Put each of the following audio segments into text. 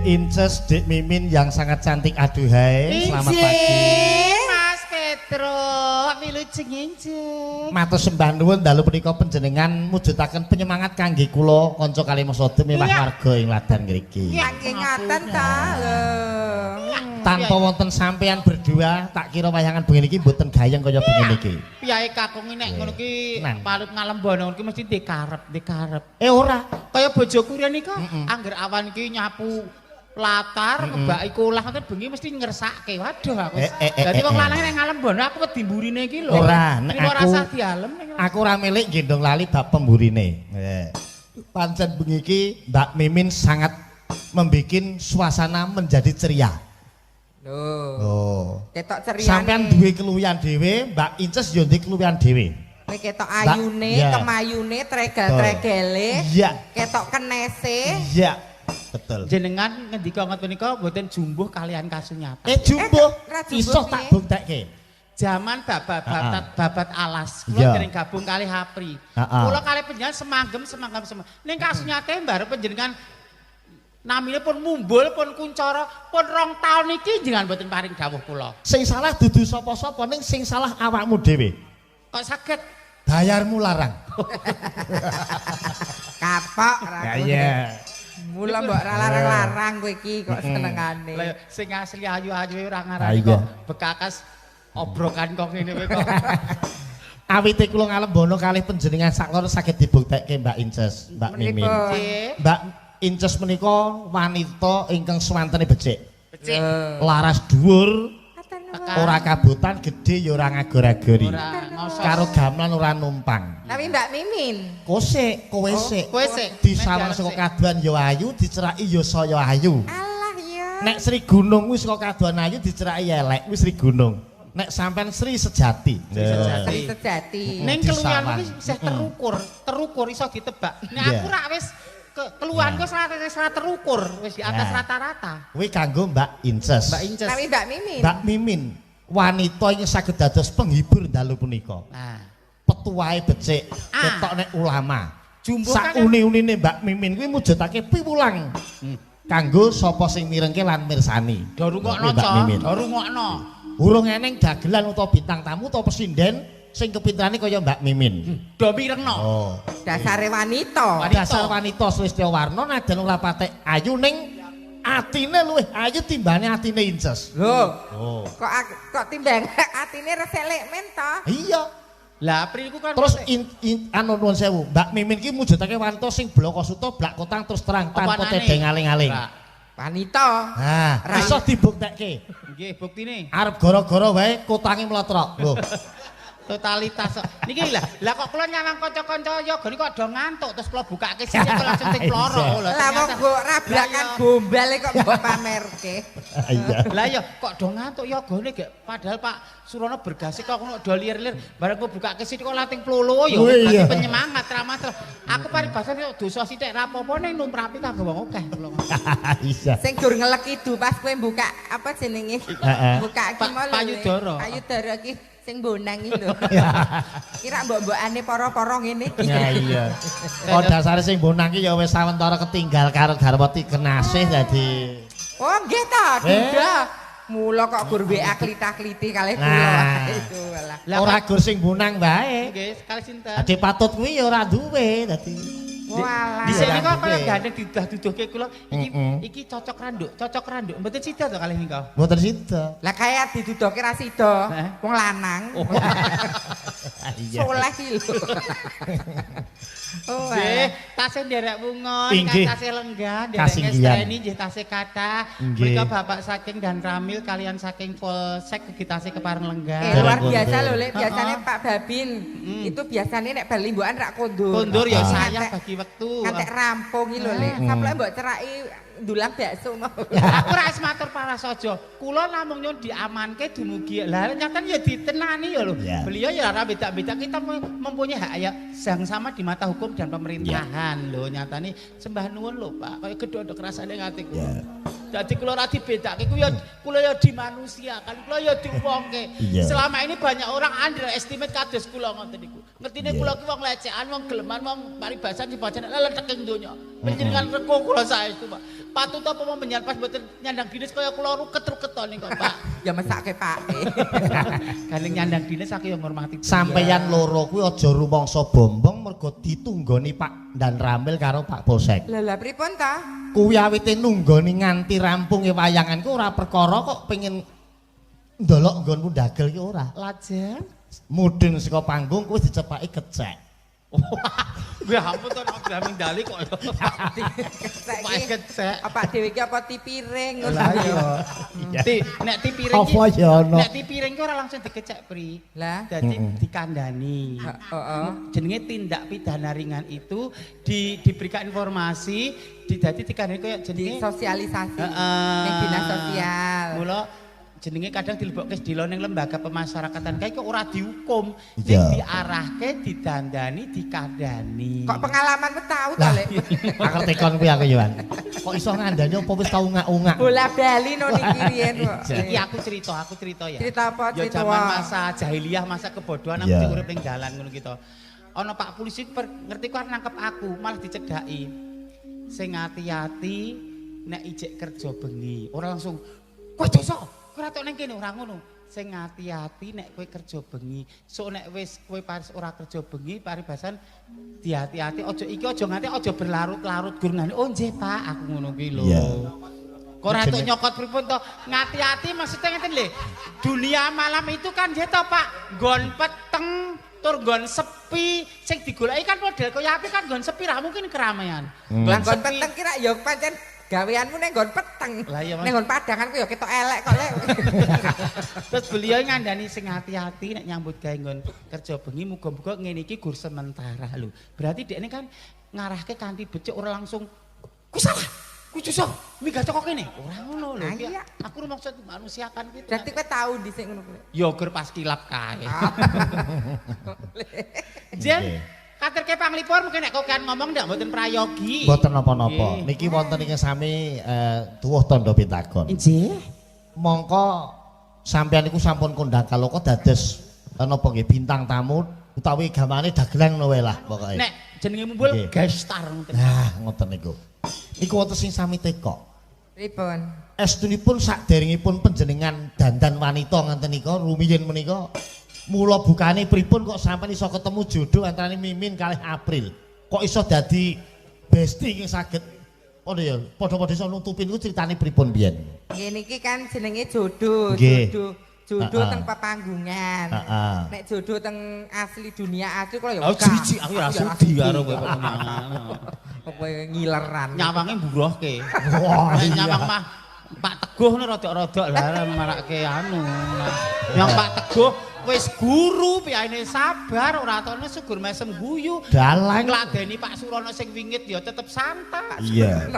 Inces, Dek Mimin yang sangat cantik, aduhai. Selamat pagi. Mas Petro, wilujeng enjing. Matur sembah nuwun, dalu punika panjenengan mujudaken penyemangat kangge kula kanca kalih mewah warga ing ladan ngriki. Nggih, ngaten ta lho. Tanpa wonten sampean berdua, tak kira wayangan bengi niki mboten gayeng kaya bengi niki. Piyae kakung nek ngono ki palut ngalembono ngono ki mesti dikarep, dikarep. Eh, ora. Kaya bojoku riyen nika, angger awan ki nyapu latar, ngebaki kolah ngoten, bengi mesti ngersake. Waduh, aku. Dadi wong lanang nek ngalembono aku wedi mburine iki lho. Ora, nek aku rasa dialem ning aku ora milik gendong lali bab pemburine. Pancen bengi iki Mbak Mimin sangat membikin suasana menjadi ceria. Lho. Oh. Ketok ceria. Sampean duwe keluwihan dhewe, Mbak Inces yo duwe keluwihan dhewe. Kowe ketok ayune, kemayune, tregel-tregele. Ketok kenese. Iya. Betul. Jenengan ngendika ngoten punika mboten jumbuh kalian kasunyatan. Eh, jumbuh. Iso tak buktekke. Jaman babat alas kula dereng gabung kalih Apri. Kula kalih panjenengan semanggem semanggem semanggem. Ning kasunyate baru panjenengan namine pun mumbul pun kuncara pun 2 taun iki jenengan mboten paring dawuh kula. Sing salah dudu sapa-sapa, ning sing salah awakmu dhewe. Kok saged? Bayarmu larang. Kapok ra. Iya. Mula mbok ra larang-larang kowe iki kok senengane. Lah sing asli ayu-ayu ora ngarani kok bekakas obrokan kok ngene kowe kok. Awite kula ngalembono kalih panjenengan sakloro saged dibuktekke Mbak Inces, Mbak Mimin. Mbak Inces menika wanita ingkang swantene becik. Becik. Laras dhuwur, ora kabotan, gedhe ya ora ngagor-agori. Karo gamelan ora numpang. Tapi Mbak Mimin, kosek, kowe sik. Kowe sik. Disawang saka kaduan ya ayu, diceraki ya saya ayu. Alah ya. Nek Sri Gunung kuwi saka kaduan ayu, diceraki elek kuwi Sri Gunung. Nek sampean Sri Sejati. Sri Sejati. Sri Sejati. Ning keluwihan kuwi isih terukur, terukur iso ditebak. Nek aku rak wis keluhanku wis ora terukur, wis di atas rata-rata. Kuwi kanggo Mbak Inces. Mbak Inces. Tapi Mbak Mimin. Mbak Mimin, wanita ingkang saged dados penghibur dalu punika. Nah, petuahe becik, ketok nek ulama. Sak uni-unine Mbak Mimin kuwi mujudake piwulang. Kanggo sapa sing mirengke lan mirsani. Do rungokno, Cok. Do rungokno. Urung eneng dagelan utawa bintang tamu utawa pesinden sing kepinterane kaya Mbak Mimin. Do mirengno. Oh. Dasare wanita. Dasar wanita Sulistiawarna najan ora patek ayu ning atine luwih ayu timbane atine Inces. Lho. Oh. Kok timbang atine resik lek men to? Iya. Lah April iku kan terus anu nuwun sewu, Mbak Mimin ki mujudake wanita sing blaka suta blak kotang terus terang tanpa tedeng aling-aling. Wanita. Nah, iso dibuktekke. Nggih, buktine. Arep gara-gara wae kotange mlotrok. Lho. Totalitas. Niki lah, lah kok kula nyawang kanca-kanca yoga niku kok do ngantuk terus kula bukake sithik kok langsung ting ploro lho. Lah wong mbok rabrakan gombal kok mbok pamerke. Iya. Lah iya kok do ngantuk yogane gek padahal Pak Surono bergasi kok ngono do lir-lir bareng kok bukake sithik kok lating plolo ya dadi penyemangat ramah. Aku paribasan dosa sithik ra apa-apa ning numrapi kanggo wong akeh kula. Iya. Sing gur ngelek idu pas kowe buka apa jenenge? Buka ki mau lho. Payudara. Payudara ki sing bonang iki lho. Kira mbok-mbokane para-para ngene iki. Ya iya. Oh dasare sing bonang iki ya wis sawentara ketinggal karo garwa tikenasih dadi. Oh nggih ta, duda. Mula kok gur WA klita-kliti kalih kula. Itu walah. Ora gur sing bonang wae. Nggih, sekali sinten. Ade patut kuwi ya ora duwe dadi. Walah. Dhisik niku kaya gandeng didudah-duduhke kula iki iki cocok randuk, cocok randuk. Mboten sida to kalih nika. Mboten sida. Lah kaya diduduhke ra sida. Wong lanang. Iya. Soleh iki lho. Oh, nggih, tasih nderek wungon, tasih lenggah, nderek ngestreni nggih tasih kathah. Menika bapak saking Dan Ramil kalian saking Polsek ugi tasih kepareng lenggah. Luar biasa lho, Lek. Biasane Pak Babin itu biasane nek bal limbukan rak kondur. Kondur ya sayang bagi wektu. Ngantek rampung iki lho, Lek. Saplek mbok ceraki ndulang bakso mau. Aku ra wis matur parasaja. Kula namung nyuwun diamanke dumugi. Lah nyatane ya ditenani ya lho. Beliau ya ora beda-beda, kita mempunyai hak ya yang sama di mata hukum dan pemerintahan lho. Nyatane sembah nuwun lho Pak. Kaya gedhok rasane ngati kula. Dadi kula ora dibedake ku ya kula ya dimanusiakan, kula ya diwongke. Selama ini banyak orang underestimate kados kula ngoten niku. Ngertine kula ki wong lecekan, wong geleman, wong paribasan dibacan leleteking donya. Panjenengan reko kula saestu Pak. Patut apa mau menyan pas mboten nyandang dinas kaya kula ruket-ruket to niku, Pak. Ya mesake Pak. Gandeng nyandang dinas aku ya ngurmati. Sampeyan loro kuwi aja rumangsa bombong mergo ditunggoni Pak Dan Ramil karo Pak Polsek. Lha lha pripun ta? Kuwi awite nunggoni nganti rampunge wayangan ku ora perkara kok pengen ndelok nggonmu ndagel ki ora. Lajeng mudhun saka panggung kuwi dicepaki kecek. Wah, ampun to nek jamin dali kok. Kecek. Kecek. Apa dhewe iki apa tipiring ngono. Lah iya. Nek tipiring apa ya ono? Nek tipiring ki ora langsung dikecek, Pri. Lah dadi dikandani. Heeh. Jenenge tindak pidana ringan itu diberikan informasi, dadi dikandani koyo jenenge disosialisasi. Ning dinas sosial. Mula jenenge kadang dilebokke sedilo ning lembaga pemasyarakatan kae kok ora dihukum, ning diarahke, didandani, dikandani. Kok pengalamanmu tau to, Lek? Aku tekon kuwi aku yo, Wan. Kok iso ngandani apa wis tau ngak-ungak? Bola-bali no niki riyen kok. Iki aku cerita ya. Cerita apa? Ya jaman masa jahiliyah, masa kebodohan aku urip ning dalan ngono ki to. Ana Pak polisi ngerti kok nangkep aku, malah dicedhaki. Sing ati-ati nek ijek kerja bengi, ora langsung kowe dosa. Ora tok ning kene ora ngono. Sing ati-ati nek kowe kerja bengi. Sok nek wis kowe paris ora kerja bengi paribasan diati-ati aja iki aja nganti aja berlarut-larut gur ngene. Oh nggih Pak, aku ngono kuwi lho. Kok ora tok nyokot pripun to? Ngati-ati maksudnya ngeten lho. Dunia malam itu kan nggih to Pak, nggon peteng tur nggon sepi, sing digoleki kan model kaya api kan nggon sepi ra mungkin keramaian. Lah nggon peteng kira ya pancen gaweanmu ning nggon peteng. Ning nggon padangan ku ya ketok elek kok, Lek. Terus beliau ngandani sing ati-ati nek nyambut gawe nggon kerja bengi muga-muga ngene iki gur sementara lho. Berarti dekne kan ngarahke kanthi becik ora langsung ku salah, ku dosa, minggat teko kene. Ora ngono lho. Aku rumangsa manusiakan kuwi. Berarti kowe tau dhisik ngono kuwi. Ya gur pas kilap kae. Jen katerke panglipur mungkin nek kokean ngomong ndak mboten prayogi. Mboten napa-napa. Niki wonten ingkang sami tuwuh tandha pitagon. Nggih. Mongko sampeyan niku sampun kondang kaloka dados napa nggih bintang tamu utawi gamane dagelan ngono wae lah pokoke. Nek jenenge mumpul guest star ngoten. Nah, ngoten niku. Niku wonten sing sami teka. Pripun? Estunipun saderengipun panjenengan dandan wanita ngenten nika rumiyin menika mula bukane pripun kok sampeyan iso ketemu jodoh antarane Mimin kalih April. Kok iso dadi besti ingkang saged padha ya padha-padha iso nutupi niku critane pripun biyen? Nggih niki kan jenenge jodoh, jodoh. Jodoh teng pepanggungan. Nek jodoh teng asli dunia asli kula ya. Oh jijik aku ora sudi karo kowe kok ngono. Kowe ngileran. Nyawange mburohke. Wah, nyawang mah Pak Teguh ngono rodok-rodok lah marake anu. Yang Pak Teguh wis guru piyane sabar ora tau sugur mesem guyu. Dalang ngladeni Pak Surono sing wingit ya tetep santai. Iya.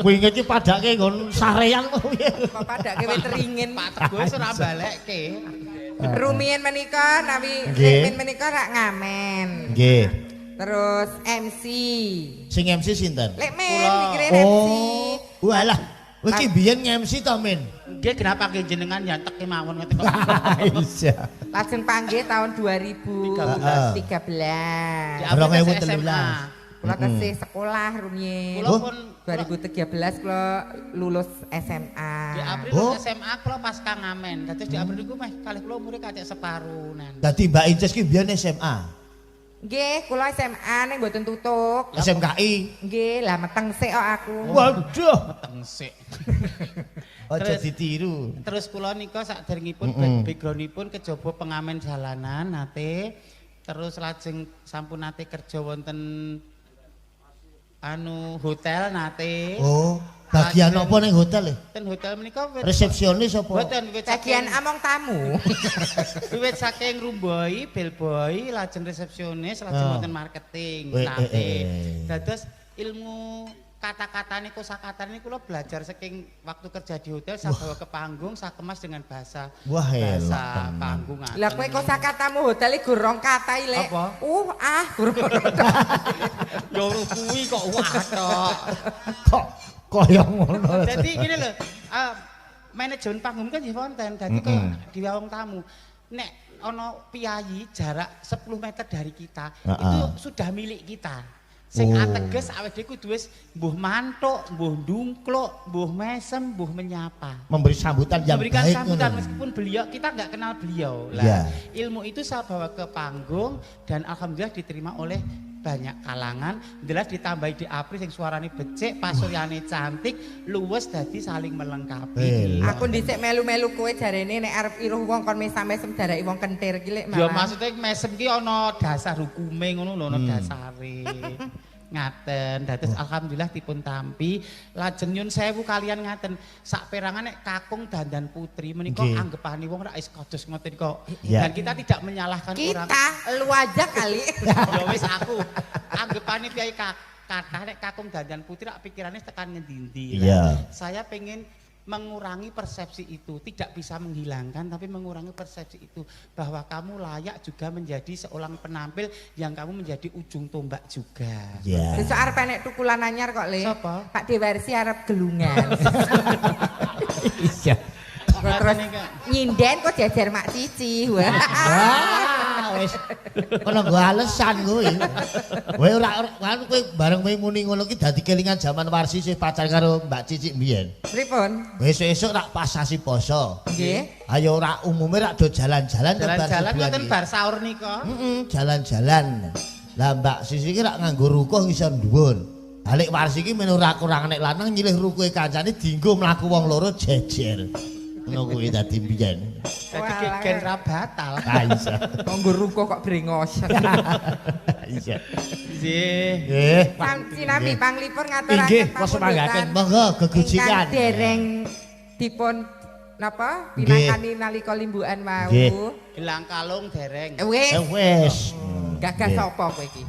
Wingit iki padake nggon sarean kok piye. Kok padake wit ringin. Pak Teguh wis ora balekke. Rumiyin menika nawi Mimin menika rak ngamen. Nggih. Terus MC. Sing MC sinten? Lek men mikire MC. Walah. Kowe iki biyen nge-MC to, Min? Nggih, kenapa nggih jenengan nyantek kemawon ngoten kok. Iya. Lajeng panggih tahun 2013. 2013. Kula tesih sekolah rumiyin. Kula pun 2013 kula lulus SMA. Di April lulus SMA kula pasca ngamen. Dados di April niku meh kalih kula umure kacek separunan. Dadi Mbak Inces ki biyen SMA. Nggih, kula SMA ning mboten tutuk. SMKI. Nggih, lah meteng sik kok aku. Waduh, meteng sik. Aja ditiru. Terus kula nika saderengipun backgroundipun kejaba pengamen jalanan nate, terus lajeng sampun nate kerja wonten anu hotel nate. Oh, bagian apa ning hotel e? Ten hotel menika resepsionis apa? Mboten, bagian among tamu. Wiwit saking room boy, bellboy, lajeng resepsionis, lajeng wonten marketing nate. Dados ilmu kata-katane kosakatane kula belajar saking waktu kerja di hotel saya bawa ke panggung, saya kemas dengan bahasa. Wah, bahasa panggung. Lah kowe kosakatamu hotel iki gur rong kata iki, Lek. Ah, gur ngono tok. Ya kuwi kok wah tok. Kok kaya ngono. Dadi ngene lho, manajemen panggung kan nggih wonten. Dadi kaya diwawong tamu. Nek ana piyayi jarak 10 meter dari kita, itu sudah milik kita. Sing ateges awake dhewe kudu wis mbuh mantuk, mbuh ndungkluk, mbuh mesem, mbuh menyapa. Memberi sambutan yang Memberikan baik. Sambutan meskipun beliau kita nggak kenal beliau. Lah, ilmu itu saya bawa ke panggung dan alhamdulillah diterima oleh banyak kalangan. Jelas ditambahi di April sing suarane becik, pasuryane cantik, luwes dadi saling melengkapi. Aku dhisik melu-melu kowe jarene nek arep iruh wong kon mesam-mesem dareki wong kentir ki lek malah. Ya maksudnya mesem ki ana dasar hukume ngono lho, ana dasare. Ngaten, dados alhamdulillah dipun tampi. Lajeng nyun sewu kalian ngaten, sak perangan nek kakung dandan putri menika anggepane wong rak wis kados ngoten kok. Dan kita tidak menyalahkan orang. Kita lu aja kali. Ya wis aku. Anggepane piyai kathah nek kakung dandan putri rak pikirane tekan ngendi-endi. Saya pengen mengurangi persepsi itu, tidak bisa menghilangkan tapi mengurangi persepsi itu bahwa kamu layak juga menjadi seorang penampil yang kamu menjadi ujung tombak juga. Besok arep enek tukulan anyar kok Le. Sapa? Pak Dewarsi arep gelungan. Iya. Terus nyinden kok jajar Mak Cici. Wah, wis kono nggo alesan kuwi. Kowe ora kowe bareng kowe muni ngono ki dadi kelingan jaman Warsi sih pacar karo Mbak Cici mbiyen. Pripun? Esuk-esuk rak pas sasi poso. Nggih. Ayo ora umume rak do jalan-jalan ke bar. Jalan-jalan ngoten bar sahur nika. Heeh, jalan-jalan. Lah Mbak Cici ki rak nganggo rukuh ngisor dhuwur. Balik Warsi ki men ora kurang nek lanang nyilih rukuhe kancane dienggo mlaku wong loro jejer. Ngono kuwi dadi mbiyen. Dadi gen ra batal. Ha iya. Kok nggo rukuh kok brengos. Iya. Nggih. Nggih. Sinambi panglipur ngaturaken. Nggih, kula monggo gegujikan. Dereng dipun napa pinangkani nalika limbukan wau. Gelang kalung dereng. Wis. Wis. Gagah sapa kowe iki?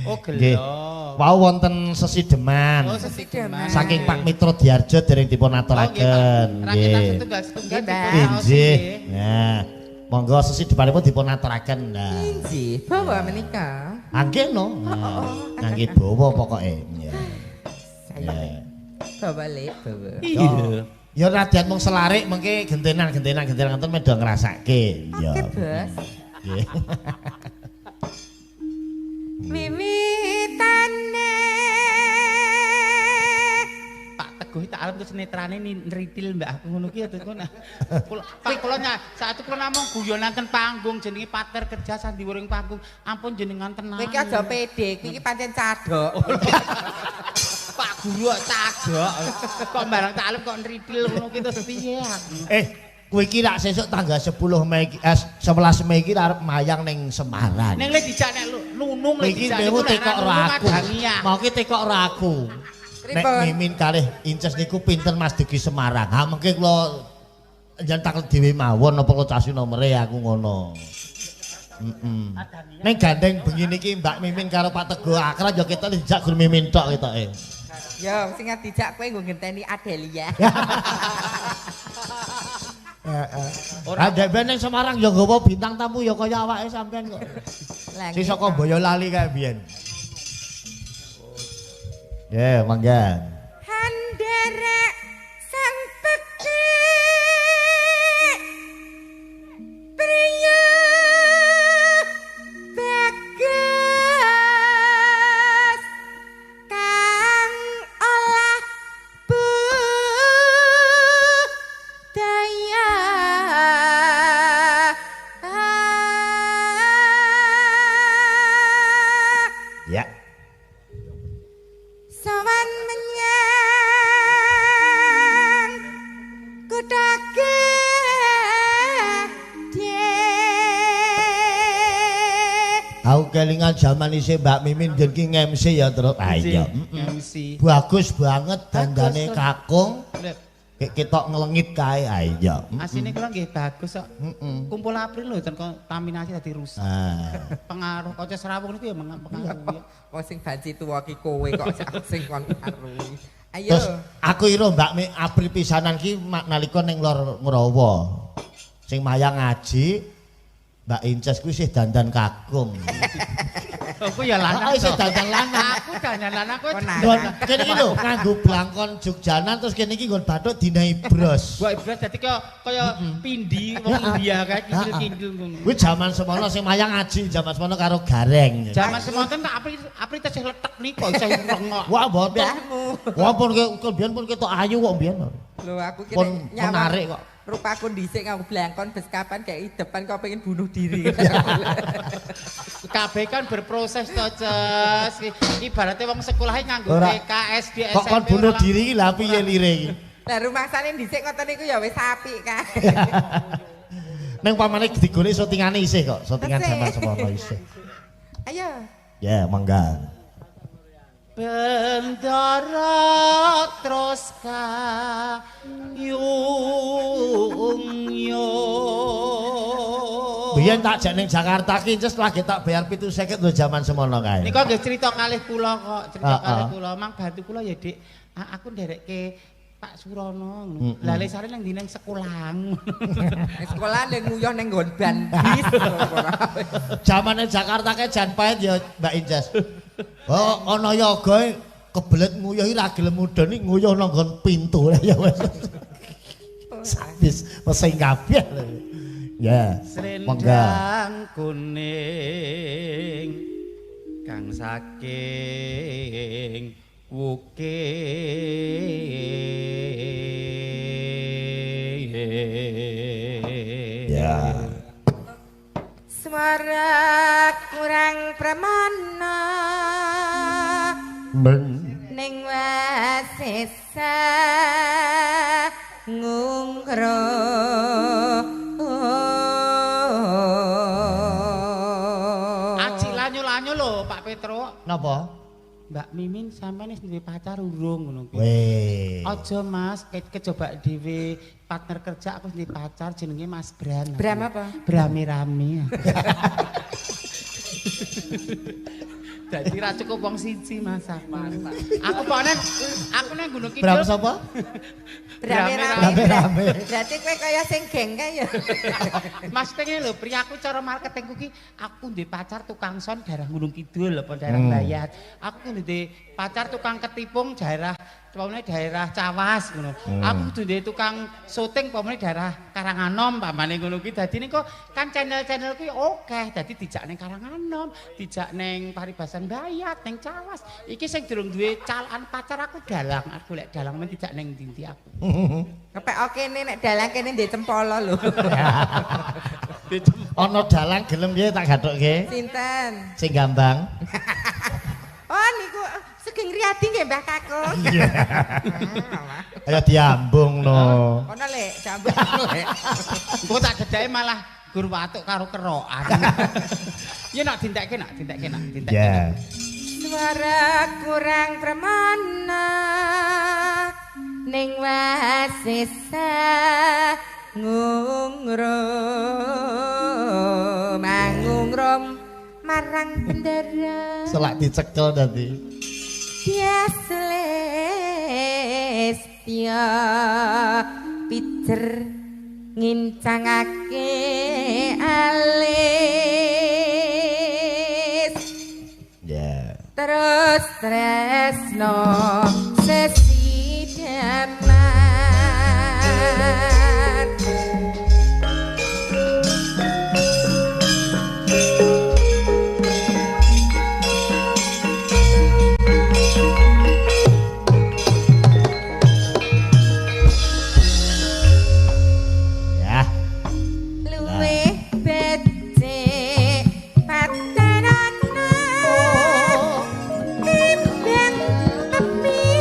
Oh gelo. Wau wonten sesideman. Oh sesideman. Saking Pak Mitra Diarjo dereng dipun aturaken. Nggih. Setunggal-setunggal nggih. Nah, monggo sesidemanipun dipun aturaken. Nah. Nggih, bawa menika. Angge no. Ngangge bawa pokoke. Iya. Bawa lek, bawa. Iya. Ya radian mung selarik mengke gentenan-gentenan gentenan ngoten men do ngrasake. Iya. Oke, Bos. Nggih. Wiwitane Pak Teguh tak alem terus netrane nritil mbak aku ngono ki terus kono. Pak kula saat kula namung guyonan ten panggung jenenge pater kerja sandiwuring panggung. Ampun jenengan tenang. Kowe iki aja pede, kowe iki pancen cadhok. Pak guru kok cadhok. Kok barang tak alem kok nritil ngono ki terus piye aku. Kowe iki rak sesuk tanggal 10 Mei 11 Mei iki arep mayang ning Semarang. Ning le dijak nek nunung le dijak niku tekok ora aku. Mau ki tekok ora aku. Nek Mimin kalih Inces niku pinten Mas dugi Semarang. Ha mengke kula yen takel dhewe mawon apa kula casi nomere aku ngono. Heeh. Ning gandeng bengi niki Mbak Mimin karo Pak Teguh akrab ya ketok dijak Gur Mimin tok ketoke. Ya sing dijak kowe nggo ngenteni Adelia. Heeh. Ora ndek ning Semarang ya nggawa bintang tamu ya kaya awake sampean kok. Sing saka Boyolali kae biyen. Nggih, mangga. Handerek sang pekik priya bagus kang olah budaya. Ya. Sowan menyang kutha gedhe. Aku kelingan jaman isih Mbak Mimin yen ki nge-MC ya terus. Ah iya, MC. Bagus banget dandane kakung. Ketok ngelengit kae. Ah iya. Asine kula nggih bagus kok. Kumpul April lho ten kontaminasi dadi rusak. Pengaruh kaca serawung niku ya mengaruhi. Wong sing banci tuwa ki kowe kok sing kon ngaruhi. Ayo. Terus aku ira Mbak Mi April pisanan ki nalika ning Lor Ngrawa. Sing mayang ngaji Mbak Inces kuwi sih dandan kakung. Aku ya lanang. Heeh, isih dandan lanang. Aku dandan lanang kowe. Nggon kene iki lho nganggo blangkon Jogjanan terus kene iki nggon bathuk dinahi bros. Mbok bros dadi kaya pindi wong India kae kintil-kintil ngono. Kuwi jaman semono sing mayang aji jaman semono karo gareng. Jaman semono tak Apri tesih letek nika isih rengok. Wah mboten. Wah pun biyen pun ketok ayu kok biyen. Lho aku ki menarik kok. Rupaku dhisik nganggo blangkon bes kapan kayak depan kok pengen bunuh diri. Kabeh kan berproses to, Ces. Ibarate wong sekolah nganggo TK, SD, SMP. Kok kon bunuh diri iki lha piye lire iki? Lah rumangsane dhisik ngoten niku ya wis apik kae. Neng pamane digoleki syutingane isih kok, syutingan jaman semono isih. Ayo. Ya, mangga. Bendara terus kayung yo. Biyen tak jak ning Jakarta ki Ces lagi tak bayar 750 lho jaman semono kae. Nika nggih cerita kalih kula kok, cerita kalih kula mang bantu kula ya Dik. Aku nderekke Pak Surono ngono. Lah lesare nang ndi nang sekolah. Sekolah ning nguyuh ning nggon ban bis. Jamane Jakarta kae jan pahit ya Mbak Injas. Oh ana yoga kebelet nguyuh iki ra gelem mudhun iki nguyuh nang nggon pintu ya wis. Wis pesing kabeh. Ya. Monggo. Kuning kang saking wukir. Ya. Suara kurang pramana ning wasesa ngungro. Aji lanyo-lanyo lho Pak Petro. Napa? Mbak Mimin sampeyan wis duwe pacar urung ngono kuwi. Weh. Aja Mas, kejobak dhewe partner kerja aku duwe pacar jenenge Mas Bram. Bram apa? Brame-rame. Dadi ra cukup wong siji Mas aku. Aku pokoknya aku nang Gunung Kidul. Bram sapa? Brame-rame. Berarti kowe kaya sing geng kae ya. Mas tenge lho, pri aku cara marketingku ki aku ndek pacar tukang son daerah Gunung Kidul apa daerah Bayat. Aku ndek pacar tukang ketipung daerah pamane daerah Cawas ngono. Aku kudu ndek tukang syuting pamane daerah Karanganom pamane ngono kuwi. Dadi niku kan channel-channel kuwi akeh. Dadi dijak ning Karanganom, dijak ning Paribasan Bayat, ning Cawas. Iki sing durung duwe calon pacar aku dalang. Aku lek dalang men dijak ning ndi-ndi aku. Kepek kene nek dalang kene ndek cempolo lho. Ana dalang gelem piye tak gathukke? Sinten? Sing gambang. Oh niku Sugeng Riyadi nggih Mbah Kakung. Iya. Ayo diambung no. Kono lek diambung lek. Engko tak gedheke malah gur watuk karo kerokan. Ya nak dintekke nak, dintekke nak, dintekke. Yeah. Suara kurang pramana ning wasesa ngungrum mangungrum marang bendera. Selak dicekel dadi. Tias pijer ngincangake alis. Yeah. Terus tresno sesidaman. Timbang tepi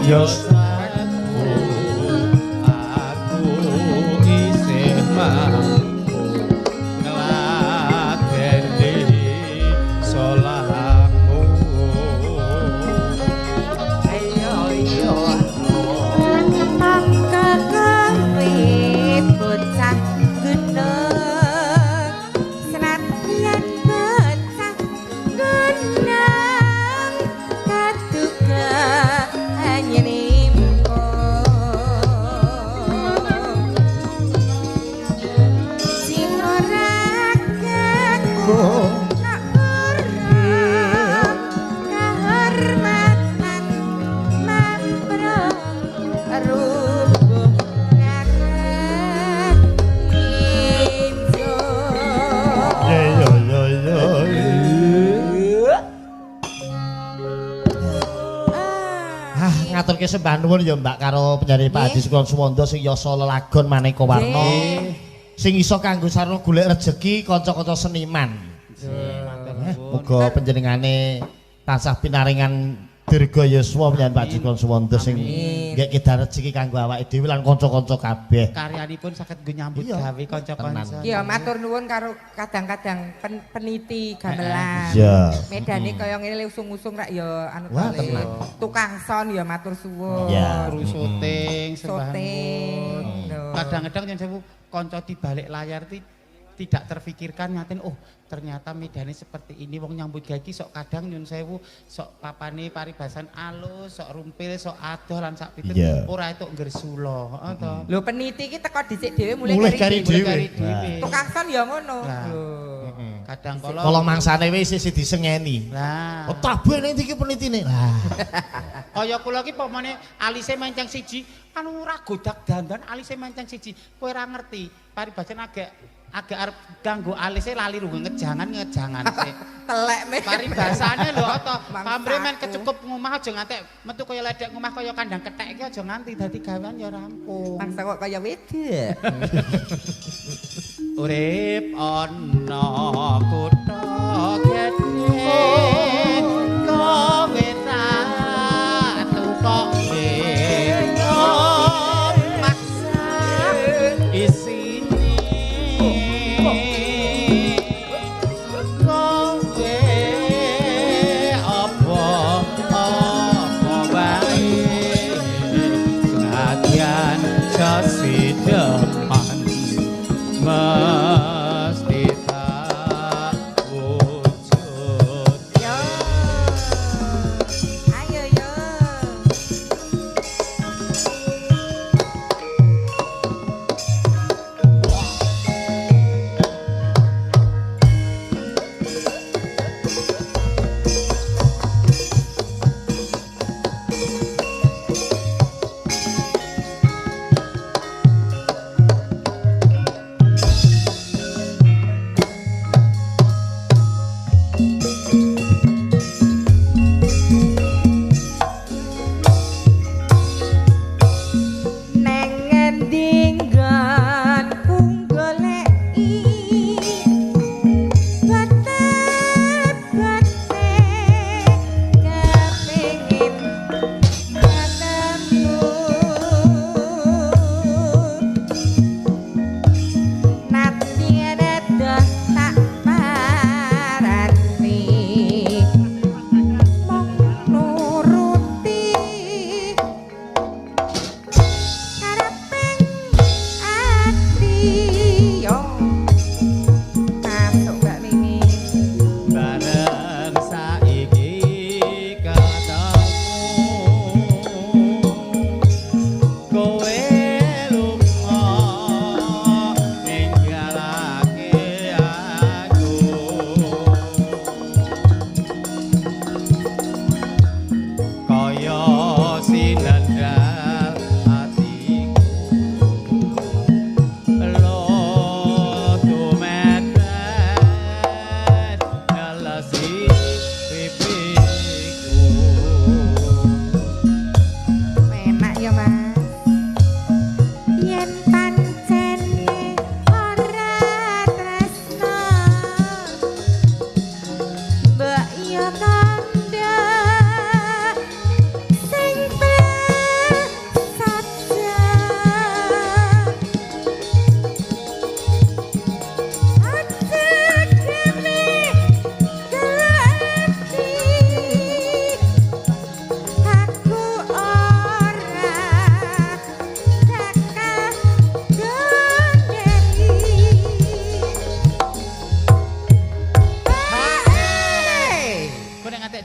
Yoswaku aku isih mampu ngladeni salahmu. Ayo yo mangka kowe bocah gunung, senadyan bocah gunung kaduka nyenimpo citra ragaku tak ora kahormatan mamprung rubuh ngarep injo. Yo yo yo yo. Ah, ngaturke sembah nuwun ya Mbak karo penjare Pak Haji Sukron Suwondo sing yasa lelagon maneka warna. Sing iso kanggo sarana golek rejeki kanca-kanca seniman. Muga panjenengane tansah pinaringan dirga yuswa panjenengan Pak Haji Sukron Suwondo sing nggih kedah rejeki kanggo awake dhewe lan kanca-kanca kabeh. Karyanipun saged nggo nyambut gawe kanca-kanca. Iya, matur nuwun karo kadang-kadang peniti gamelan. Iya. Medane kaya ngene usung-usung rak ya anu. Wah, tenan. Tukang son ya matur suwun. Iya. Kru syuting sembah Syuting. nuwun. Kadang-kadang yang sewu kanca di balik layar ti tidak terfikirkan nyaten, oh ternyata medane seperti ini, wong nyambut gawe iki sok kadang nyun sewu sok papane paribasan alus, sok rumpil, sok adoh lan sak pitu ora entuk nggersula, heeh to. Lho peniti iki teko dhisik dhewe mulih kari dhewe. Dhewe. Tukang son ya ngono. Lho. Kadang kala Kala mangsane wis isih disengeni. Lah. Oh tabuh ning iki penitine. Lah. Kaya kula iki pomone alise menceng siji, anu ora godak dandan alise menceng siji. Kowe ora ngerti, paribasan agak agak arep ganggu alise lali runggu ngejangan sik. Telek me. Paribasane lho to, pamre men kecukup ngomah aja ngantek metu kaya ledek ngomah kaya kandang kethek iki aja nganti dadi gawean ya rampung. Mangsa kok kaya wedok. Urip ana kutha gedhe kowe tak tukoke omah isine kowe apa apa wae senadyan sesideman mesti tak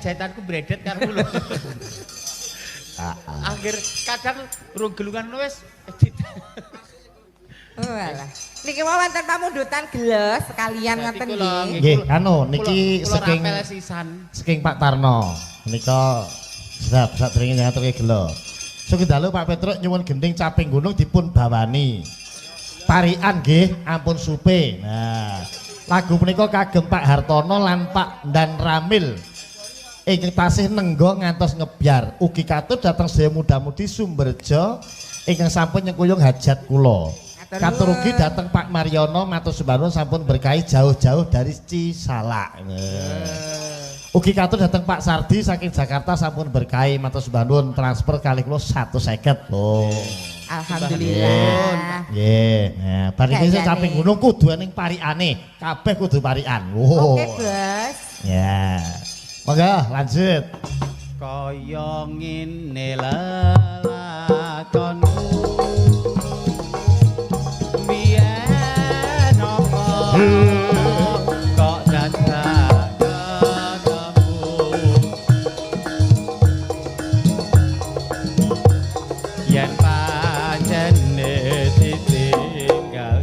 jahitanku bredet karo lho. Akhir kadang rung gelungan wis. Oh alah. Niki wau wonten pamundutan gelas sekalian ngoten nggih. Nggih, anu niki saking saking Pak Tarno. Menika sebab sadurunge ngaturke gela. Sugeng dalu Pak Petruk nyuwun gending caping gunung dipun bawani. Parikan nggih, ampun supe. Nah, lagu punika kagem Pak Hartono lan Pak Dan Ramil. Ingkang tasih nenggo ngantos ngebyar. Ugi katur dhateng sedaya muda-mudi Sumberjo ingkang sampun nyengkuyung hajat kula. Katur ugi dhateng Pak Mariono matur sembah nuwun sampun berkahi jauh-jauh dari Cisalak. Ugi katur dhateng Pak Sardi saking Jakarta sampun berkahi matur sembah nuwun transfer kalih kula 150. Oh. Alhamdulillah. Nggih. Nah, bar iki sing caping gunung kudu ning parikane, kabeh kudu parikan. Oh. Oke, Bos. Ya. Monggo lanjut. Kaya ngene lelakonku. Biyen apa kok dadak ketemu. Yen pancene ditinggal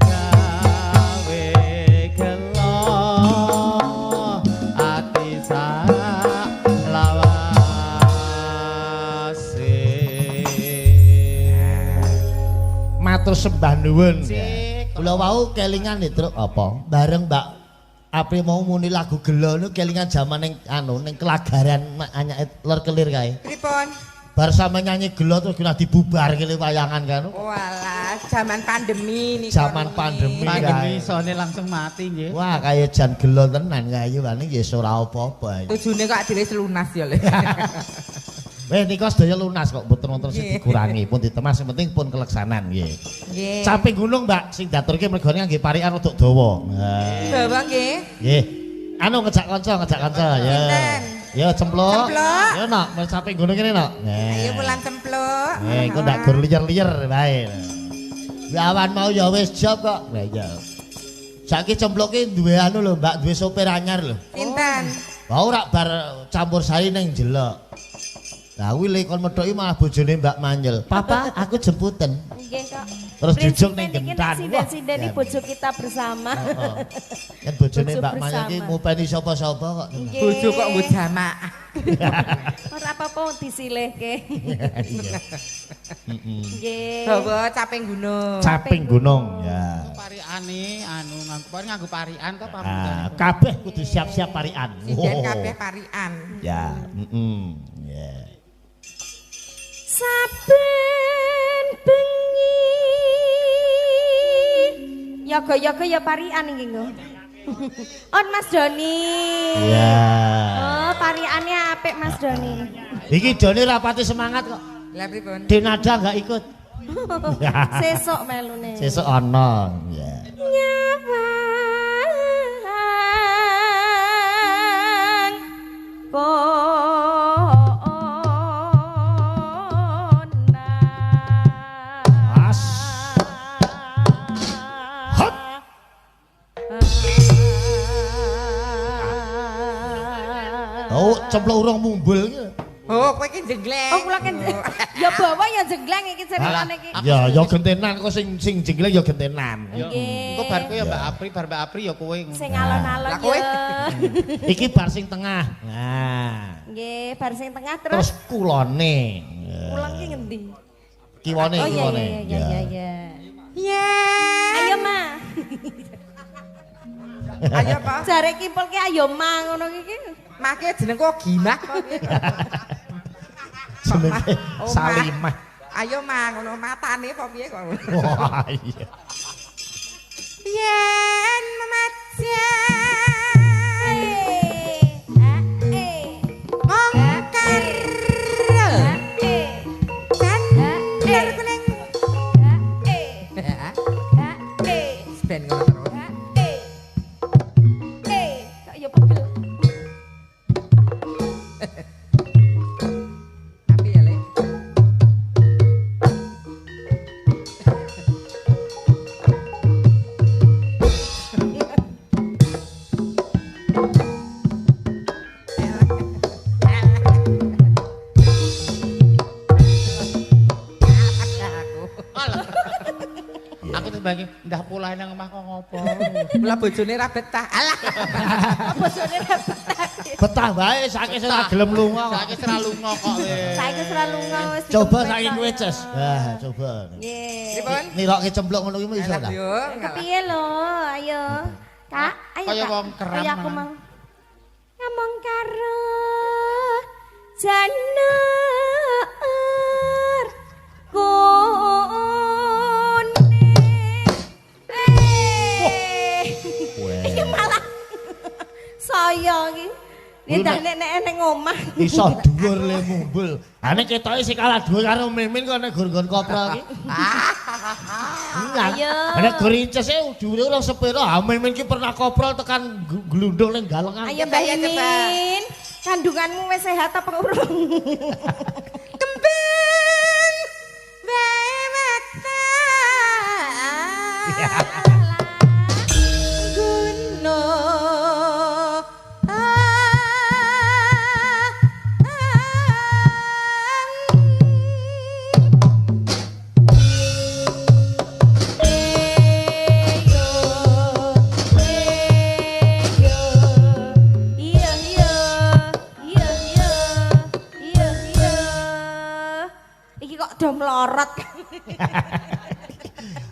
gawe gelo ati sak lawase. Matur sembah nuwun. Kula wau kelingan Truk apa? Bareng Mbak Apri mau muni lagu gelo niku kelingan jaman ning anu ning kelagaran anyake lor kelir kae. Pripun? Bar sampe nyanyi gelo terus kena dibubar kene wayangan kan. Walah, jaman pandemi niku. Jaman pandemi. Pandemi sone langsung mati nggih. Wah, kaya jan gelo tenan kae wani nggih ora apa-apa. Tujune kok dhewe lunas ya, Le. Weh nika sedaya lunas kok mboten wonten sing dikurangi, pun ditemas sing penting pun keleksanan nggih. Nggih. Caping gunung Mbak sing diaturke mergone ngangge parikan rada dawa. Dawa nggih. Nggih. Anu ngejak kanca ya. Ya cempluk. Ya nok, caping gunung kene nok. Ayo pulang cempluk. Eh engko ndak gur liyer-liyer wae. Awan mau ya wis job kok. Lah iya. Saiki cempluke duwe anu lho Mbak, duwe sopir anyar lho. Sinten? Wah ora bar campur sari ning jelek. Lah kuwi lek kon methoki malah bojone Mbak Manjel. Papa, aku jemputen. Nggih kok. Terus jujuk ning gentan. Sinden-sinden iki bojo kita bersama. Heeh. Kan bojone Mbak Manjel iki ngopeni sapa-sapa kok. Bojo kok nggo jamaah. Ora apa-apa disilihke. Iya. Nggih. Bawa caping gunung. Caping gunung ya. Parikane anu nganggo parikan to pamungkane. Kabeh kudu siap-siap parikan. Sinden kabeh parikan. Ya, heeh. Ya. Saben bengi yoga-yoga ya parikan iki nggo. On Mas Doni. Iya. Oh, pariane apik Mas Doni. Iki Doni rapati semangat kok. Lah pripun? Denada enggak ikut. Sesuk melune. Sesuk ana, ya. Nyawang kok Oh, cempluk urung mumbul iki. Oh, kowe iki jengleng. Oh, kula kan ya bawa ya jengleng iki ceritane iki. Ya, ya gentenan kok sing sing jengleng ya gentenan. Nggih. Engko bar kowe ya Mbak Apri, bar Mbak Apri ya kowe ngono. Sing alon-alon ya. Iki bar sing tengah. Nah. Nggih, bar sing tengah terus terus kulone. Kulon ki ngendi? Kiwone, kiwone. Oh iya iya iya. Ya. Ayo, Ma. Ayo apa? Jare kimpul ki ayo ma ngono iki. Make jenengku Gimah kok. Jenenge Salimah. Ayo ma ngono matane apa piye kok. Wah iya. Yen memajan mongkar candar kuning ben ngono terus. Kok ya pegel. Tapi ya, Le. wae nang omah kok ngopo. Mula bojone ra betah. Alah. Bojone ra betah. Betah wae saiki wis ora gelem lunga kok. Saiki wis ora lunga kok wis. Saiki wis ora lunga wis. Coba saiki kowe, Ces. Nah, coba. Nggih. Pripun? Nirokke cempluk ngono kuwi iso ta? Kepiye lho? Ayo. Kak, ayo Kaya Kak. wong keram. Kaya aku mau ngomong karo janar kuning. Iki malah saya iki. Ndak nek ning omah. Iso dhuwur le mumbul. Ha nek ketoke sing kalah dhuwur karo Mimin kok nek gur-gur kopral iki. Ayo. Nek gur incese dhuwure ora sepiro. Ha Mimin ki pernah koprol tekan glundung ning galengan. Ayo Mbak Mimin, kandunganmu wis sehat apa urung? Kembang wewatan. Gunung. Iki kok do mlorot.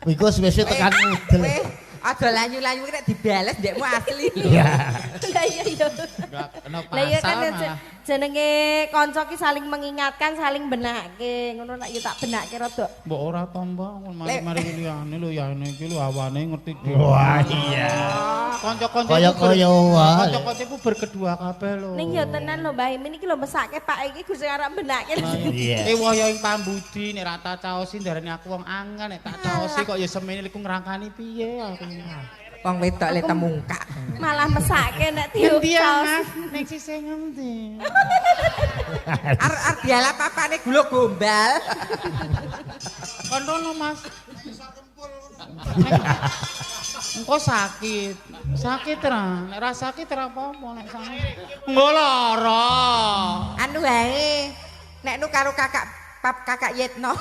Iku suwe-suwe tekan mudel. Aja lanyu-lanyu nek dibales ndekmu asli lho. Lah iya iya. Lah iya kan jenenge kanca ki saling mengingatkan, saling benake. Ngono nek ya tak benake rada. Mbok ora to, Mbak, mari-mari liyane lho yane iki lho awane ngerti dhewe. Wah iya. Kanca-kanca kaya-kaya wae. Kanca-kanca ku berkedua kabeh lho. Ning ya tenan lho Mbah Imin iki lho mesake Pak iki Gusti arep benake. Iya. Waya ing pambudi nek ra tak caosi ndarani aku wong angel, nek tak caosi kok ya semene iku ngrangkani piye aku. Wong wedok le temungkak. Malah mesake nek dicaos. Ning sisih ngendi? Arep dialap papane gula gombal. Kon rono Mas. Engko sakit. Sakit ra? Nek ra sakit ra apa-apa nek sakit. Engko lara. Anu wae. Nek nu karo kakak pap kakak Yetno.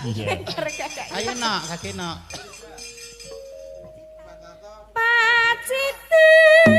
Iya. Ayo nak, kaki nak. Pacitan.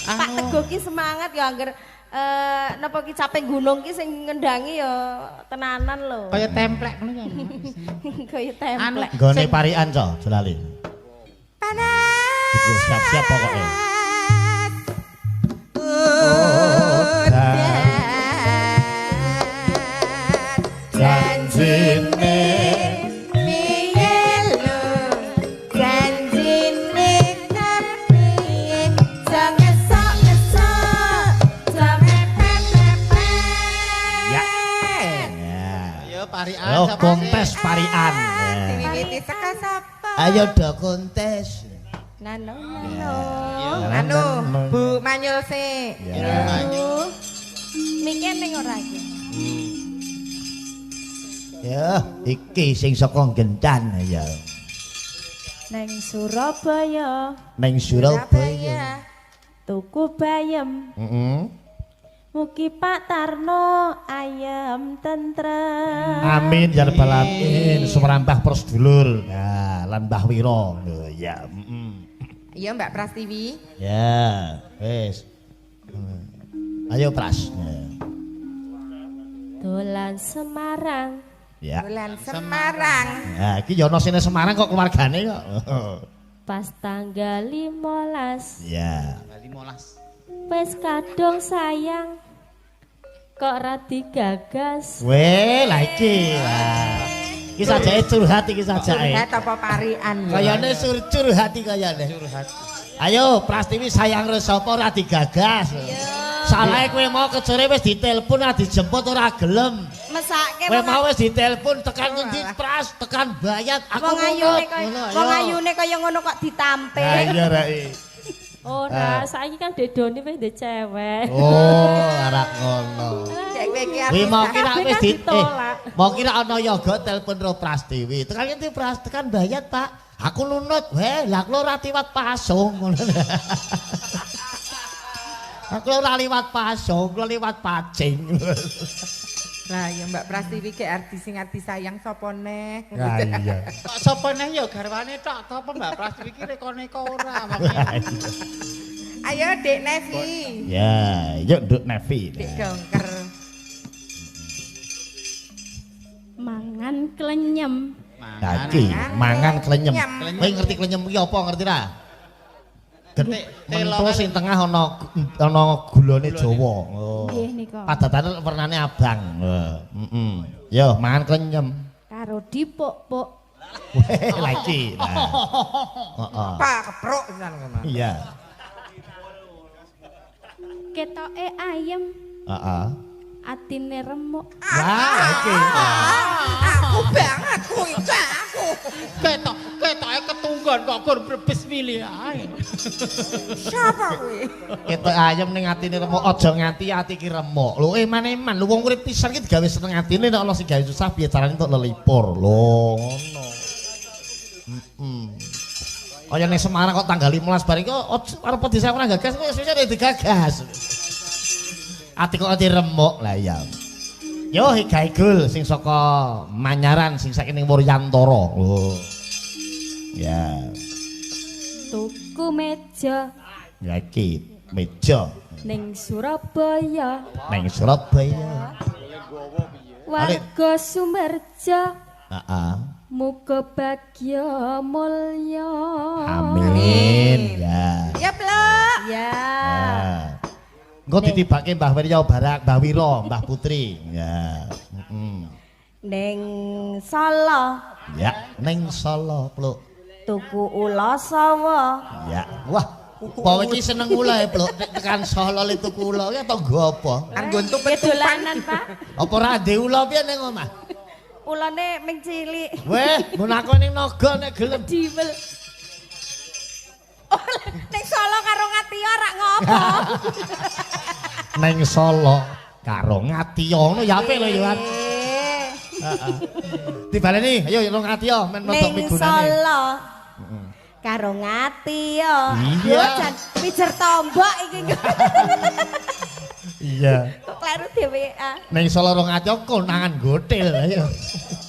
Pak Teguh ki semangat ya angger napa ki capek gunung ki sing ngendangi ya tenanan lho. Kaya templek ngono ya. Kaya templek. Nggone parikan co, jelali. Panas. Siap-siap pokoknya. Janjine piye lho, janjine kepiye, jangan esok-esok, jangan pepet-pepet. Ya. Ayo parikan. Ayo kontes parikan. Diwiwiti saka sapa? Ayo do kontes. Nano nano. Anu Bu Manyul sik. Ya. Mikir ning ora iki. Ya, iki sing saka Gentan ya. Neng Surabaya. Neng Surabaya. Tuku bayem. Heeh. Mugi Pak Tarno ayem tentrem. Amin ya rabbal alamin. Sumrambah para sedulur. Nah, lan Mbah Wiro. Lho ya, heeh. Iya Mbak Prastiwi. Ya, wis. Ayo Pras. Dolan Semarang. Ya. Dolan Semarang. Ya, iki yo ana sine Semarang kok keluargane kok. Pas tanggal 15. Ya. Tanggal 15. Wis kadung sayang. Kok ra digagas. Weh, lah iki. Iki sajake curhat iki sajake. Curhat apa parian ya? Kayane curhat iki kayane. Curhat. Ayo Prastiwi sayang karo sapa ora digagas. Iya. Salahe kowe mau kecere wis ditelepon ora dijemput ora gelem. Mesake kowe mau wis ditelepon tekan ngendi Pras, tekan Bayat aku wong ayune kaya wong ayune kaya ngono kok ditampik. Ha iya rek. Ora, saiki kan Dedoni wis ndek cewek. Oh, ora ngono. Cewek iki mau kira wis mau kira ana yoga telepon ro Prastiwi. Tekan ngendi Pras, tekan Bayat, Pak. Aku nunut, weh, lah aku ora liwat pasung ngono. Aku ora liwat pasung, aku liwat pacing. Lah ya Mbak Prastiwi ki artis sing artis sayang sapa neh. Lah iya. Kok sapa neh ya garwane tok to apa Mbak Prastiwi ki reka-reka ora. Ayo Dek Nevi. Ya, yuk Dek Nevi. Dek dongker. Mangan klenyem. Dadi mangan klenyem. Kowe ngerti klenyem ki apa ngerti ra? Mentho sing tengah ana ana gulane Jawa. Oh. Nggih nika. Padatane wernane abang. Heeh. Yo mangan klenyem. Karo dipuk-puk. Weh, lha iki. Heeh. Pak kepruk pisan ngono. Iya. Ketoke ayem. Heeh. Atine remuk. Wah, iki. Aku banget kuwi aku. Ketoke ketunggon kok gur brebes milih ae. Siapa kuwi? Ketok ayem ning atine remuk, aja nganti ati ki remuk. Lho eman-eman, lho wong urip pisan ki digawe seneng atine nek ana sing gawe susah piye carane entuk lelipur. Lho ngono. Heeh. Kaya ning Semarang kok tanggal 15 bar iki arep desa ora gagas kok wis digagas. Ati kok ati remuk lah iya. Yo Higaigul sing saka Manyaran sing saiki ning Wuryantara. Oh. Ya. Tuku meja. Ya iki meja ning Surabaya. Ning Surabaya. Warga Sumberjo. Heeh. Muga bagya mulya. Amin. Ya. Ya, Plok. Ya. Engko ditibake Mbah Wirya Barak, Mbah Wiro, Mbah Putri. Ya. Heeh. Ning Solo. Ya, ning Solo, Pluk. Tuku ula sawa. Ya. Wah, kowe iki seneng ula e, Pluk. Nek tekan Solo le tuku ula ki tangga apa? Anggon tuku dolanan, Pak. Apa ora ndek ula piye ning omah? Ulane ming cilik. Weh, nggon aku ning naga nek gelem. Diwal. Oh, ning Solo karo Ngatiya rak ngopo? Ning Solo karo Ngatiya ngono ya apik lho ya. Heeh. Dibaleni, ayo ro Ngatiya men rodok Ning migunane. Solo. Karo Ngatiya. Iya. Jan pijer tombok iki. Iya. Kok kleru dhewean. Ning Solo ro Ngatiya konangan gotil ayo.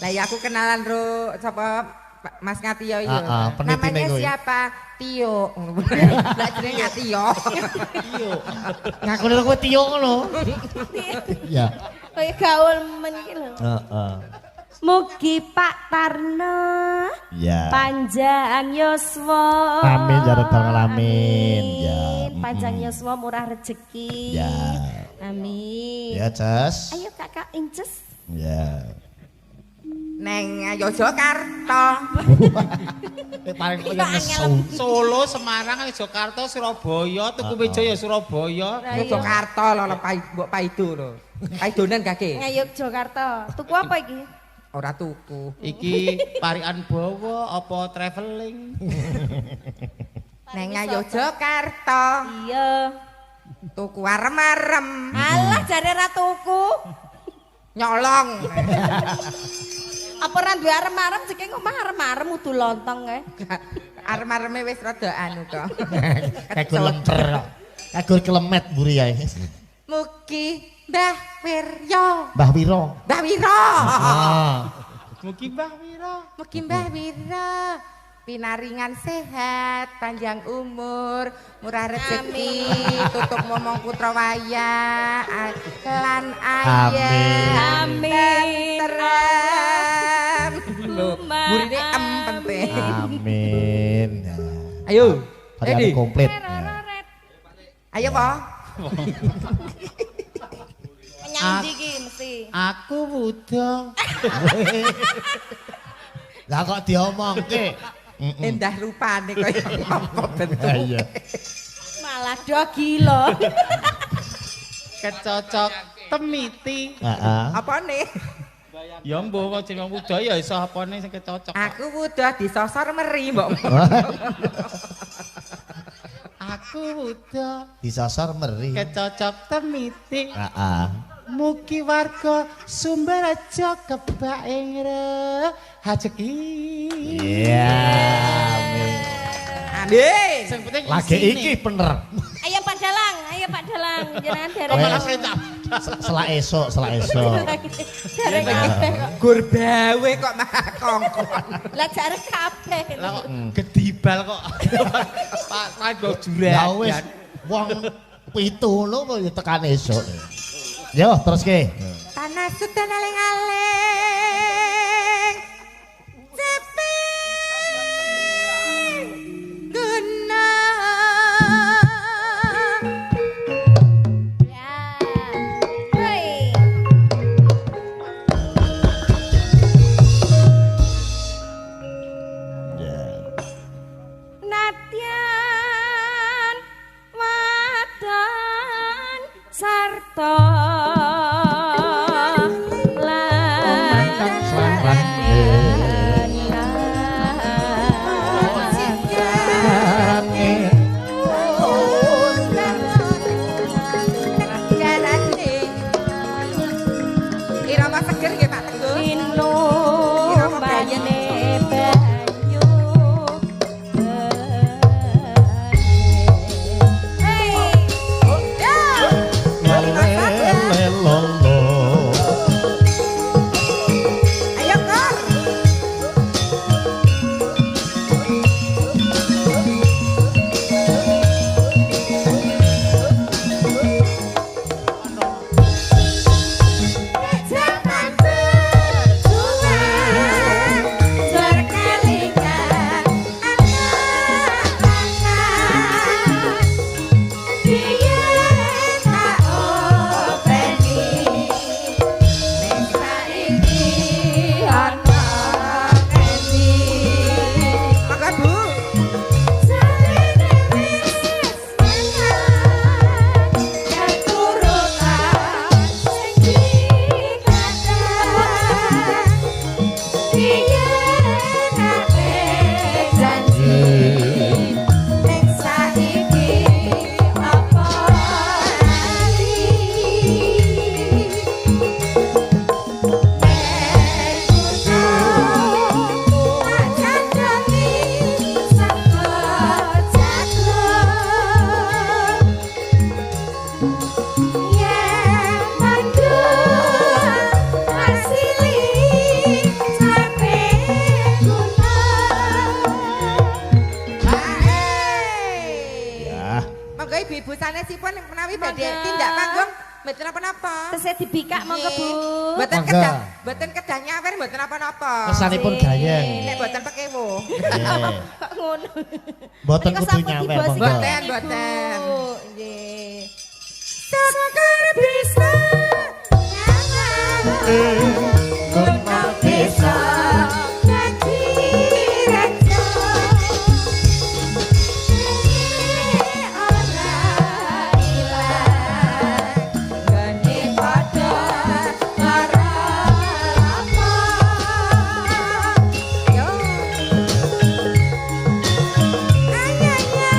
Lah ya aku kenalan ro sapa Mas Ngatiyo iki. Namanya siapa? Tio. Lah jenenge Ngatiyo. Tio. Ngakune kowe Tio ngono. Iya. Kaya gaul men iki lho. Heeh. Mugi Pak Tarno ya. Panjang yuswa. Amin ya rabbal alamin. Ya. Panjang yuswa murah rezeki. Ya. Amin. Ya, Ces. Ayo Kakak Inces. Ya. Neng Yogyakarta. Paling kaya nesu. Solo, Semarang, Yogyakarta, Surabaya, tuku meja ya Surabaya. Yogyakarta lho mbok paido lho. Paidonan kake. Nang Yogyakarta. Tuku apa iki? Ora tuku. Iki parikan bawa apa traveling? Neng Yogyakarta. Iya. Tuku arem-arem. Alah jare ra tuku. Nyolong. Apa ora duwe arem-arem jeke ngomah arem-arem udu lontong kae. Arem-areme wis rada anu kok. Kagur lemper. Kagur kelemet mburi ae. Mugi Mbah Wiryo. Mbah Wiro. Mbah Wiro. Mugi Mbah Wiro. Mugi Mbah Wiro pinaringan sehat, panjang umur, murah rezeki, tutup momong putra waya, lan ayem, amin, tentrem. Lho, burine em penting. Amin. Ayo, ready komplit. Ayo, Po. Menyang ndi iki mesti? Aku wuda. Lah kok diomongke? Endah rupane kaya apa bentuke. Iya. Malah do gila. Kecocok temiti. Heeh. Apane? Ya mbuh kok jeneng wuda ya iso apane sing kecocok. Aku wuda disosor meri mbok. Aku wuda disosor meri. Kecocok temiti. Heeh. Mugi warga Sumberjo kebak ing rejeki. Iya. Amin. Amin. Sing penting lagi iki bener. Ayo Pak Dalang, ayo Pak Dalang, jenengan dereng. Malah perintah. Selak esuk, selak esuk. Dereng kabeh kok. Gur bawe kok malah kongkon. Lah jare kabeh. Lah kok gedibal kok. Pak kanggo juragan. Ya wis wong 7 ngono ya tekan esuk. Yo teruske. Tanah sudan aling-aling. Sepi guna. Ya. Hoi. Ya. Natyan wadon sarta Irama seger nggih Pak Teguh. Inumane banyu. Hey. Ya. Ayo Kor. Jangan berjuang berkalikan anak-anak. Biyen tak openi, ning saiki ana ngendi. Monggo Bu. Jarene wis menang, keturunan sing dikandang. Biyen ate janji, ning saiki apa lali. Nek kudu tak candhangi saka jago. Yen mandul asili sampe gunung. Ya. Monggo ibu-ibu sanesipun menawi badhe Monggo. tindak panggung mboten napa-napa. Tesih dibikak monggo Bu. Mboten Monggo. kedah, mboten kedah nyawer mboten napa-napa. Kesanipun gayeng. Nek mboten pekewo. Nggih. Kok ngono. Mboten Menika kudu sampun nyawer tiba monggo. sing Mboten, Ibu. mboten. Nggih. Syukur bisa nyawang guna bisa dadi raja. Ora ilang gone padha karo apa. Yo. Ayo ayo.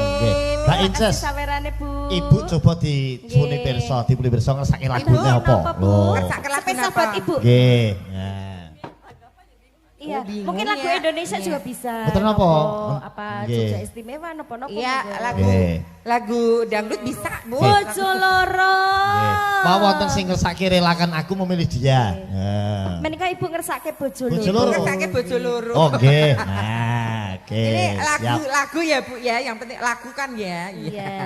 Nggih. Mbak Inces. Sawerane, Bu. Ibu coba dipuni pirsa, dipuni pirsa ngersake lagune apa? Lho. Ngersake lagune apa? Ibu. Nggih. Nah. Iya, mungkin lagu Indonesia juga bisa. Betul napa? Apa Jogja Istimewa napa-napa. Iya, lagu lagu dangdut bisa, Bu. Bojo loro. Mau wonten sing ngersake relakan aku memilih dia. Menika ibu ngersake bojo loro. Ngersake bojo loro. Oh, nggih. Nah, oke. Ini lagu-lagu ya, Bu ya, yang penting lagu kan ya. Iya.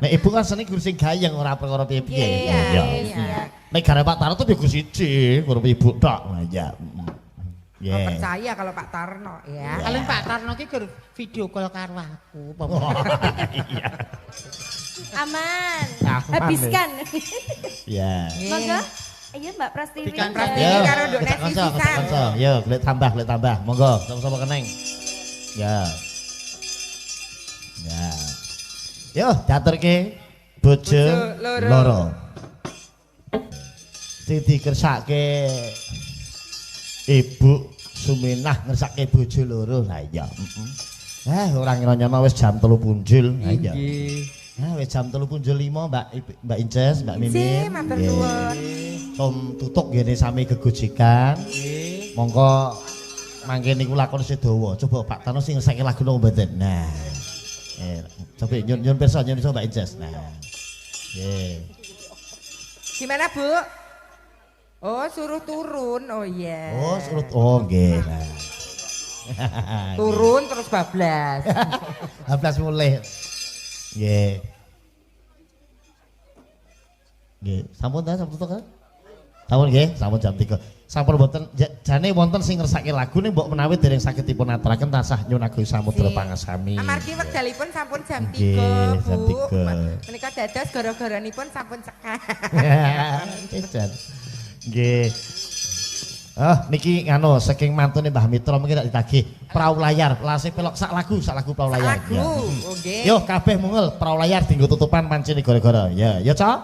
Nek ibu kan seneng guru sing gayeng ora perkara piye-piye. Iya. Nek garap Pak Tarno tuh ya siji, guru ibu tok. Iya. Yeah. Oh, percaya kalau Pak Tarno ya. Kalau Pak Tarno ki gur video call karo aku. Iya. Aman. Habiskan. Iya. Monggo. Ayo Mbak Prastiwi. Prastiwi karo Nduk Nesi sisan. Yo, golek tambah, golek tambah. Monggo, sama-sama keneng. Ya. Ya. Yo, diaturke bojo loro. Sing dikersake Ibu Suminah ngersake bojo loro. Lah iya. Ora ngira-nyono wis jam 3 punjul. Lah iya. Nah, wis jam 3.05 Mbak Mbak Inces, Mbak Mimin. Nggih, matur nuwun. Som tutuk ngene sami gegojekan. Nggih. Monggo mangke niku lakon isih dawa. Coba Pak Tarno sing ngersake lagu napa mboten. Nah. Coba nyun pirsa, nyun pirsa Mbak Inces. Nah. Nggih. Gimana, Bu? Oh, suruh turun. Oh iya. Oh, suruh. Oh, nggih. Nah. Turun terus bablas. Bablas mulih. Nggih. Nggih, sampun ta, sampun tutuk ta? Sampun nggih, sampun jam 3. Sampun mboten jane wonten sing ngersake lagu ning mbok menawi dereng saged dipun aturaken tansah nyuwun agung samudra pangasami. Amargi wekdalipun sampun jam 3, Bu. Menika dados gara-garanipun sampun cekak. Jajan. Nggih. Ah, niki nganu saking mantune Mbah Mitra mungkin tak ditagih Prau Layar, lase pelok sak lagu Prau Layar. Sak lagu. Nggih. Yo kabeh mungel Prau Layar dienggo tutupan pancene gara-gara. Ya, ya Cok.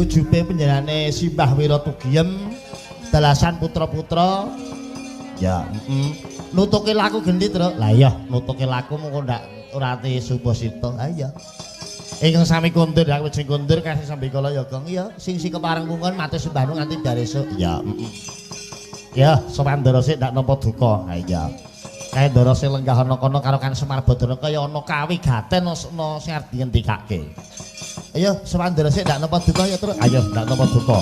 ujube panjenengane Simbah Wiratugiyem dalasan putra-putra. Ya, heeh. Nutuke laku gendi, Truk? Lah iya, nutuke laku mengko ndak ora ati subasita. Ha iya. Ingkang sami kondur, aku sing kondur kasih sambikala ya, Gong. Iya, sing si kepareng mungon matur sembah nuwun nganti bar esuk. Ya, heeh. Ya, sowan ndara sik ndak nampa duka. Ha iya. Kae ndara sing lenggah ana kono karo kan Semar Badana kaya ana kawigaten ana sing arep dingendikake. Ayo sowan ndara sik ndak nampa duka ya, Truk. Ayo ndak nampa duka.